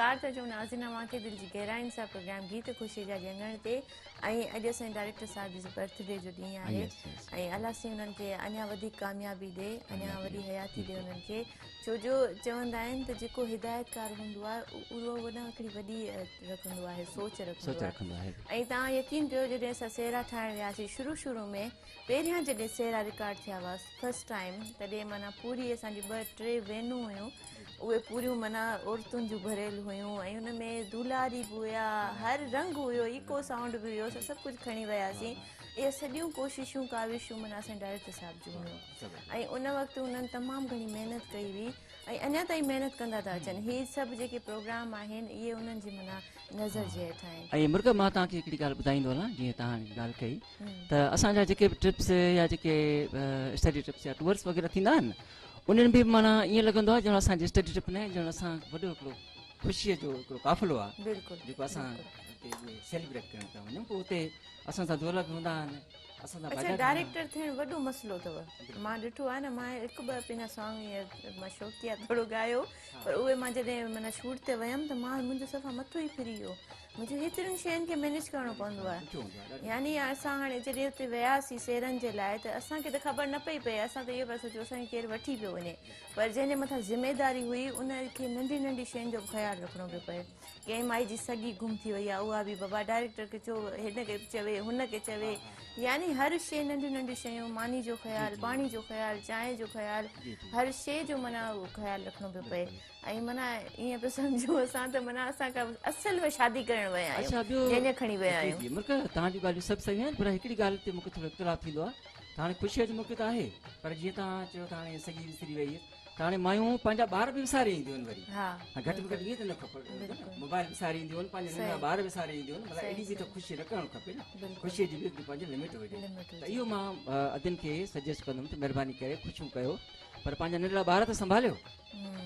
ڀليڪار ٿا چئون ناظرين اوهان کي دل جي گهراين سان پروگرام گيت خوشي جا جي اڱڻ تي ۽ اڄ اسان جي ڊائريڪٽر صاحب جي برٿ ڊي جو ڏينهن آهي ۽ الله سائين انهن کي اڃا وڌيڪ ڪاميابي ڏي اڃا وڏي حياتي ڏي انهن کي ڇو جو چوندا آهن ته جيڪو هدايتڪار هوندو آهي اهو نه هڪڙي وڏي رکندو آهي سوچ رکندو آهي ۽ توهان يقين ڪيو جڏهن اسان سهرا ٺاهڻ وياسين شروع شروع ۾ پهريان جڏهن سهرا رڪارڊ ٿيا هئا فرسٽ ٽائيم تڏهن معنيٰ پوري اسان جي ٻه ٽي وينون هيون اهي پوريون معنيٰ عورتن جون ڀريل هيون ۽ ان ۾ دولاري به هيا هر رنگ هيو ايڪو سائونڊ به هيو اسان سڀ ڪجهه کڻي وياسين اهي سڄيون ڪوششون ڪاوشون معنيٰ اسان جي ڊائريڪٽر صاحب جون هيون ۽ ان وقت انهن تمام گهڻي محنت ڪئي هئي ۽ اڃا تائين محنت ڪندا ٿا اچن هي سڀ جيڪي پروگرام آهن اهي انهن جي معنيٰ نظر جي هيٺ آهن. ۽ مرڪ مان توهان کي هڪڙي ڳالهه ٻڌائيندو هلان جيئن توهان ڳالهه ڪئي ته اسان جا جيڪي به ٽرپس يا جيڪي اسٽڊي ٽرپس يا ٽوئرس وغيره ٿيندا آهن انهن به معنيٰ ائين لڳندو آهي ڄڻ اسان جي اسٽڊي ٽرپ نه ڄڻ اسان وڏو هڪڙو خوشيء جو هڪڙو قافلو آهي بلڪل جيڪو اسان سيليبريٽ ڪرڻ پيا وڃون پوء اتي اسان سان دولهه به هوندا آهن اسان سان اڇا ڊائريڪٽر ٿيڻ وڏو مسئلو اٿو مان ڏٺو آهي نه مان هڪ ٻه پنهنجا سانگ ائين مان شوقيه ٿورو ڳايو پر اهي مان جڏهن معنيٰ شوٽ تي ويم ته مان منهنجو صفا مٿو ئي ڦري ويو منهنجو هيترين شين کي مينيج ڪرڻو پوندو آهي يعني اسان هاڻي جڏهن اتي وياسين سيرن جي لاء ته اسان کي ته خبر نه پئي پئي اسان ته اهو پيا سوچون اسان کي ڪير وٺي پيو وڃي پر جنهن جي مٿان ذميداري هئي ان کي ننڍي ننڍي شين جو به خيال رکڻو پيو پئي ڪنهن مائي جي سڳي گم ٿي وئي آهي اها به بابا ڊائريڪٽر کي چئو هن کي چوي هن کي چوي يعني هر شي ننڍيون ننڍيون شيون ماني جو خيال پاڻي جو خيال چانهه جو خيال هر شي جو معنيٰ خيال رکڻو پيو پئي ۽ معنيٰ ائين پيو سمجهون اسان ته معنيٰ اسان ڪا اصل ۾ شادي ڪرڻ ويا آهيون اڇا ٻيو ڄڃ کڻي ويا جي آهيون جي مرڪ توهان جون ڳالهيون سڀ صحيح آهن پر هڪڙي ڳالهه تي مونکي ٿورو اختلاف ٿيندو آهي ته هاڻي خوشيء جو موقعو ته آهي پر جيئن توهان چيو ته هاڻي سڳي وسري وئي ته هاڻي مايون پنهنجا ٻار به وساري اينديون آهن وري ها گهٽ ۾ گهٽ ائين ته نه کپي بلڪل موبائل وساري اينديون آهن پنهنجا ننڍڙا صحيح ٻار وساري اينديون آهن مطلب صحيح ايڏي به ته صحيح خوشي نه ڪرڻ کپي نه بلڪل خوشيء جي به هڪڙي پنهنجي لمٽ هجي لمٽ ته هجي اهو مان ادين کي سجيسٽ ڪندم ته مهرباني ڪري خوشيون ڪيو پر پنهنجا ننڍڙا ٻار ته سنڀاليو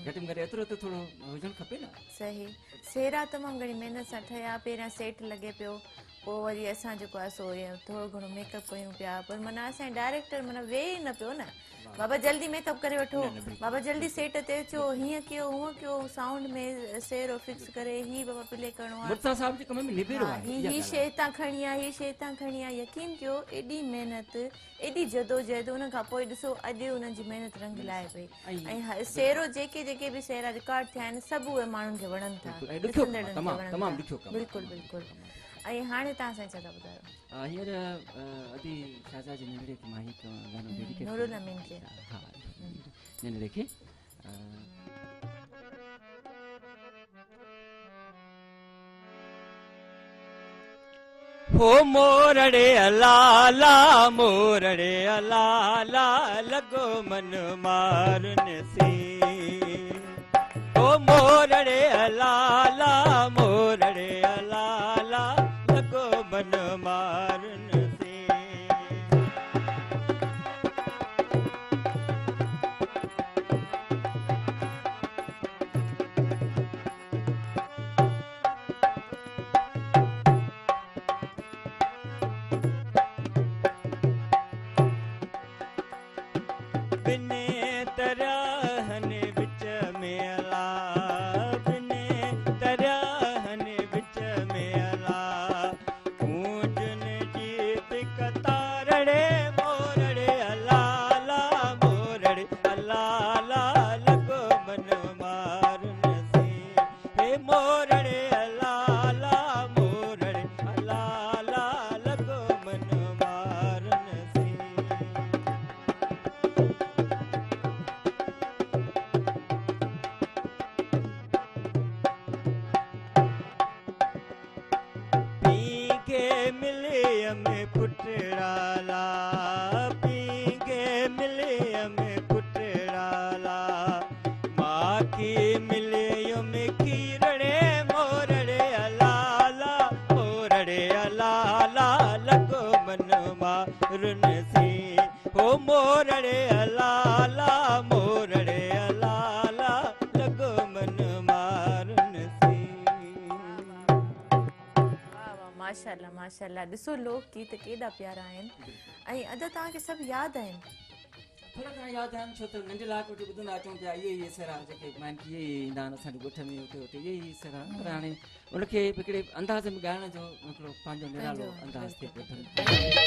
گهٽ ۾ گهٽ ايترو ته ٿورو هجڻ کپي نه. صحيح سهرا تمام گهڻي محنت سان ٺهيا پهريان سيٽ لڳي پيو پوء وري اسان جيڪو آهي سو ٿورو گهڻو ميڪ اپ ڪيون پيا پر معنيٰ اسان جي ڊائريڪٽر معنيٰ ويهي ئي نه پيو نه بابا جلدي ميڪ اپ ڪري وٺو بابا جلدي سيٽ تي اچو هيئن ڪيو هونئن ڪيو سائونڊ ۾ سهرو فڪس ڪري هي بابا پلي ڪرڻو آهي مرتضيٰ صاحب جي ڪم ۾ نبيرو آهي هي هي شي هتان کڻي آ هي شي هتان کڻي آ يقين ڪيو ايڏي محنت ايڏي جدوجهد ان کان پوء ڏسو اڄ انهن جي محنت رنگ لائي پئي ۽ سهرو جيڪي جيڪي به سهرا رڪارڊ ٿيا آهن سڀ اهي ماڻهن کي وڻن ٿا ڏسندڙن کي وڻن ٿا بلڪل بلڪل ۽ هاڻي توهان سائين ڇا ٿا ٻڌايو؟ هينئر ادي شازيا جي ننڍڙي کي مان هي گانو ڊيڊيڪيٽ نورالامين کي ها ننڍڙي کي هو مورڙي لالا مورڙي لالا لڳو من مارن سين هو مورڙي لالا مورڙي لالا لڳو من مارن سين. ٻنهي درياهن وچ ۾ الا ٻنهي درياهن وچ ۾ الا ڪونجن جي قطارڙي مورڙي الا لا مورڙي الا لا لڳو من مارن سين هي مورڙي الا لا مورڙي الا لا لڳو من مارن سين. پينگهي مليم پٽڙا لا پينگهي مليم پٽڙا لا ماکي مليم کيرڙي مورڙي الا لا مورڙي الا لا لڳو من مارن سين هو مورڙي الا لا مورڙي الا لا لڳو من مارن سين. واه واه ماشاءالله ماشاءالله ڏسو لوڪ گيت ڪيڏا پيارا آهن ۽ ادا توهان کي سڀ ياد آهن. ٿورا گهڻا ياد آهن ڇو ته ننڍي لاء وٺي ٻڌندا اچون پيا اهي اهي سهرا جيڪي آهن اهي ئي ايندا آهن اسان جي ڳوٺ ۾ اتي اتي اهي ئي سهرا آهن پر هاڻي ان کي هڪڙي انداز ۾ ڳائڻ جو هڪڙو پنهنجو نرالو انداز ٿئي پيو.